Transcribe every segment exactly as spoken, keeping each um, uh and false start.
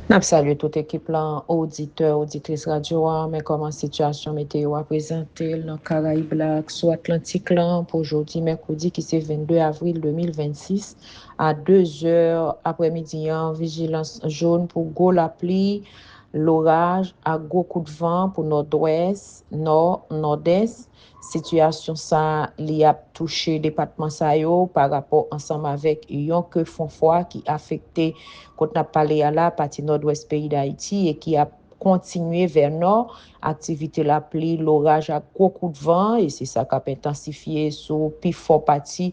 N ap salye tout ekip lan, oditè, oditris radyo a. Men kòman sitiyasyon meteyo a prezante l nan Karayib la ak sou Atlantik lan pou jodi mèkredi ki se vennde avril de mil vennsis. A dezè aprèmidi an, vijilans jòn pou gwo lapli, loraj ak gwo kout van pou nòdwès, nò, nòdès. Sitiyasyon sa, li ap touche depatman sa yo pa rapò ansanm avèk yon ke fon fwa ki afekte, kot n ap pale a la, pati nòdwès peyi Dayiti e ki ap kontinye vè nò. Aktivite lapli, loraj ak gwo kout van, e se sa k ap entansifye sou pi fò pati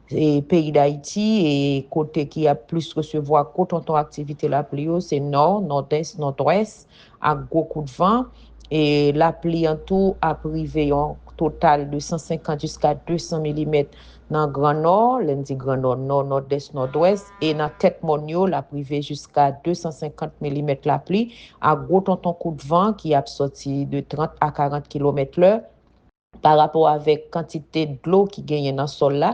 e peyi Dayiti, e kote ki ap plis resevwa gwo tonton aktivite lapli yo, se nò, nòdès, nòdwès, ak gwo kout van. E lapli an tou ap rive yon total de san senkant jiska de san milimèt nan Gran Nò, lè n di Gran Nò, nò, nòdès, nòdwès, e nan tèt mòn yo, l ap rive jiska de san senkant milimèt lapli, ak gwo tonton kout van ki ap sòti de trant a karant kilomèt lè. Pa rapò avèk kantite dlo ki genyen nan sòl la,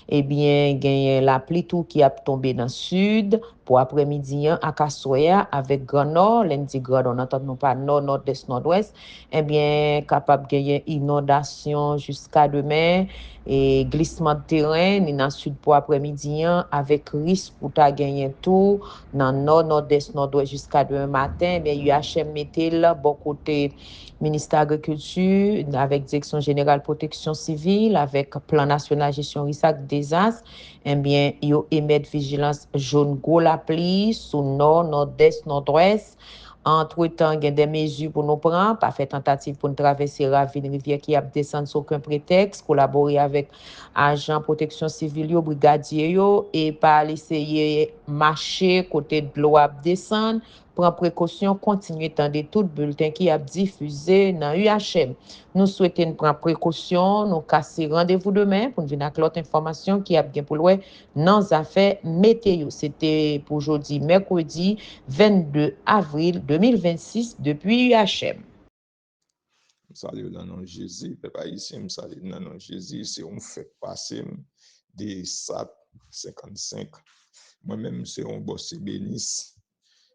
ebyen, genyen lapli tou ki ap tonbe nan sid pou aprèmidi an ak aswè a avèk Gran Nò, lè n di Gran Nò, n antann nou pa nò, nòdès, nòdwès, ebyen, kapab genyen inondasyon jiska demen, e glisman de teren, ni nan sid pou aprèmidi an, avèk risk pou ta genyen tou nan nò, nòdès, nòdwès jiska demen maten, ebyen, U H M mete l bò kote Ministè Agrikilti, avèk Direksyon Jeneral Pwoteksyon Sivil, avèk Plan Nasyonal Jesyon Risk ak Dezas, ebyen, yo emèt vijilans jòn gwo lapli sou nò, nòdès, nòdwès. Antretan, gen de mezi pou nou pran, pa fè tantativ pou n travèse ravin rivyè ki ap desann sou okenn pretèks, kolabore avèk ajan pwoteksyon sivil yo, brigadye yo, e pa al eseye mache kote dlo ap desann, pran prekosyon, kontinye tande tout bilten ki ap difize nan U H M. Nou swete n pran prekosyon, nou ka se randevou demen pou n vin ak lòt enfòmasyon ki ap gen pou l wè nan zafè meteyo. Se te pou jodi mèkredi vennde avril de mil vennsis depi U H M. M salye w nan non Jezi, pèp ayisyen, m salye w nan non Jezi, se yon fèk pase m, de sat senkannsenk. Mwen menm, m se yon bòs ebenis.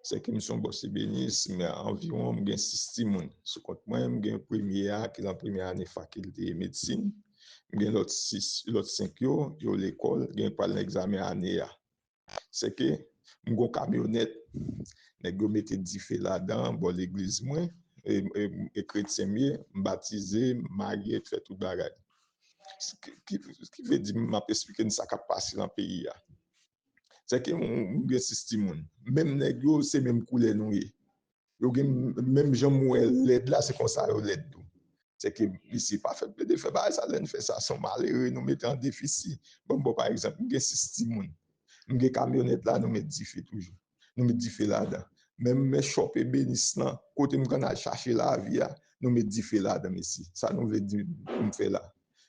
Se ke m se yon bòs ebenis, men anviwon m gen sis timoun. Sou kont mwen, m gen premye a ki nan premye ane fakilte medsin. M gen lòt sis, lòt senk yo, yo lekòl, gen pral nan egzamen ane a. Se ke m gon kamyonèt, nèg yo mete dife ladan bò legliz mwen, e, e, e kretyen m ye, m batize, m marye, fè tout bagay. Ki, ki, ki vle di m ap esplike n sa k ap pase nan peyi a. Se ke m, m gen sis timoun. Menm nèg yo, se menm koulè nou ye. Yo gen menm jan m wè lèd la, se konsa yo lèd tou. Se ke misye pa fèt plede fè bagay sa, lè n fè sa, se yon malere nou mete an defisi. Ban m ba w pa egzanp, m gen sis timoun. M gen kamyonèt la, nou met dife toujou. Nou met dife ladan. Menm men chòp ebenis lan, kote m konn al chache lavi a, nou met dife ladan, mesye. Sa nou vle di pou m fè la.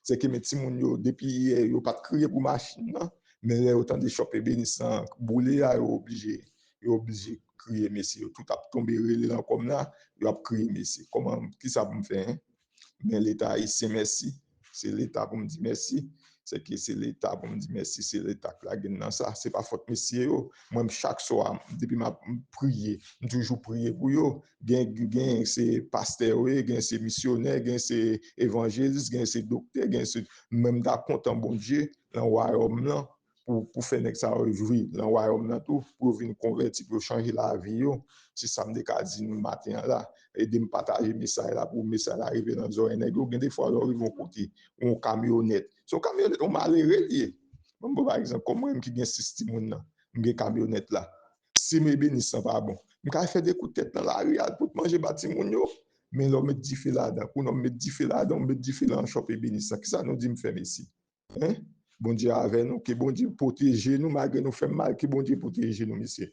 Se ke men timoun yo, depi yè, yo pa t kriye pou machin nan, men lè yo tande chòp ebenis lan boule a, yo oblije, yo oblije kriye, mesye. Yo tout ap tonbe rele nan kòm nan, yo ap kriye, mesye. Kòman, kisa pou m fè, en? Men Leta ayisyen, mèsi. Se Leta pou m di mèsi. Se ke se Leta pou m di mèsi. Se Leta k lage n nan sa. Se pa fòt mesye yo. Mwen, chak swa, depi m ap priye, m toujou priye pou yo. Gen, gen se pastè yo ye, gen se misyonè, gen se evanjelis, gen se doktè, gen se, men m ta kontan Bondye nan wayòm lan pou, pou fè nèg sa yo jwi nan wayòm nan tou, pou yo vin konvèti, pou yo chanje lavi yo. Se sa m te ka di nou maten an la. Ede m pataje mesaj la pou mesaj la rive nan zòrèy nèg yo. Gen defwa lè w rive yon kote, yon kamyonèt. Se yon kamyonèt, yon malere l ye. Ban m ba w pa egzanp, kòm mwen menm ki gen sis timoun nan, m gen kamyonèt la. Si m ebenis lan pa bon, m ka fè de kout tèt nan lari a pou t manje ba timoun yo. Men lè w met dife ladan, kounye a w met dife ladan, w met dife nan chòp ebenis lan. Kisa nou di m fè, mesye? Hein? Bondye avè nou, ke Bondye pwoteje nou, malgre nou fè m mal, ke Bondye pwoteje nou, mesye.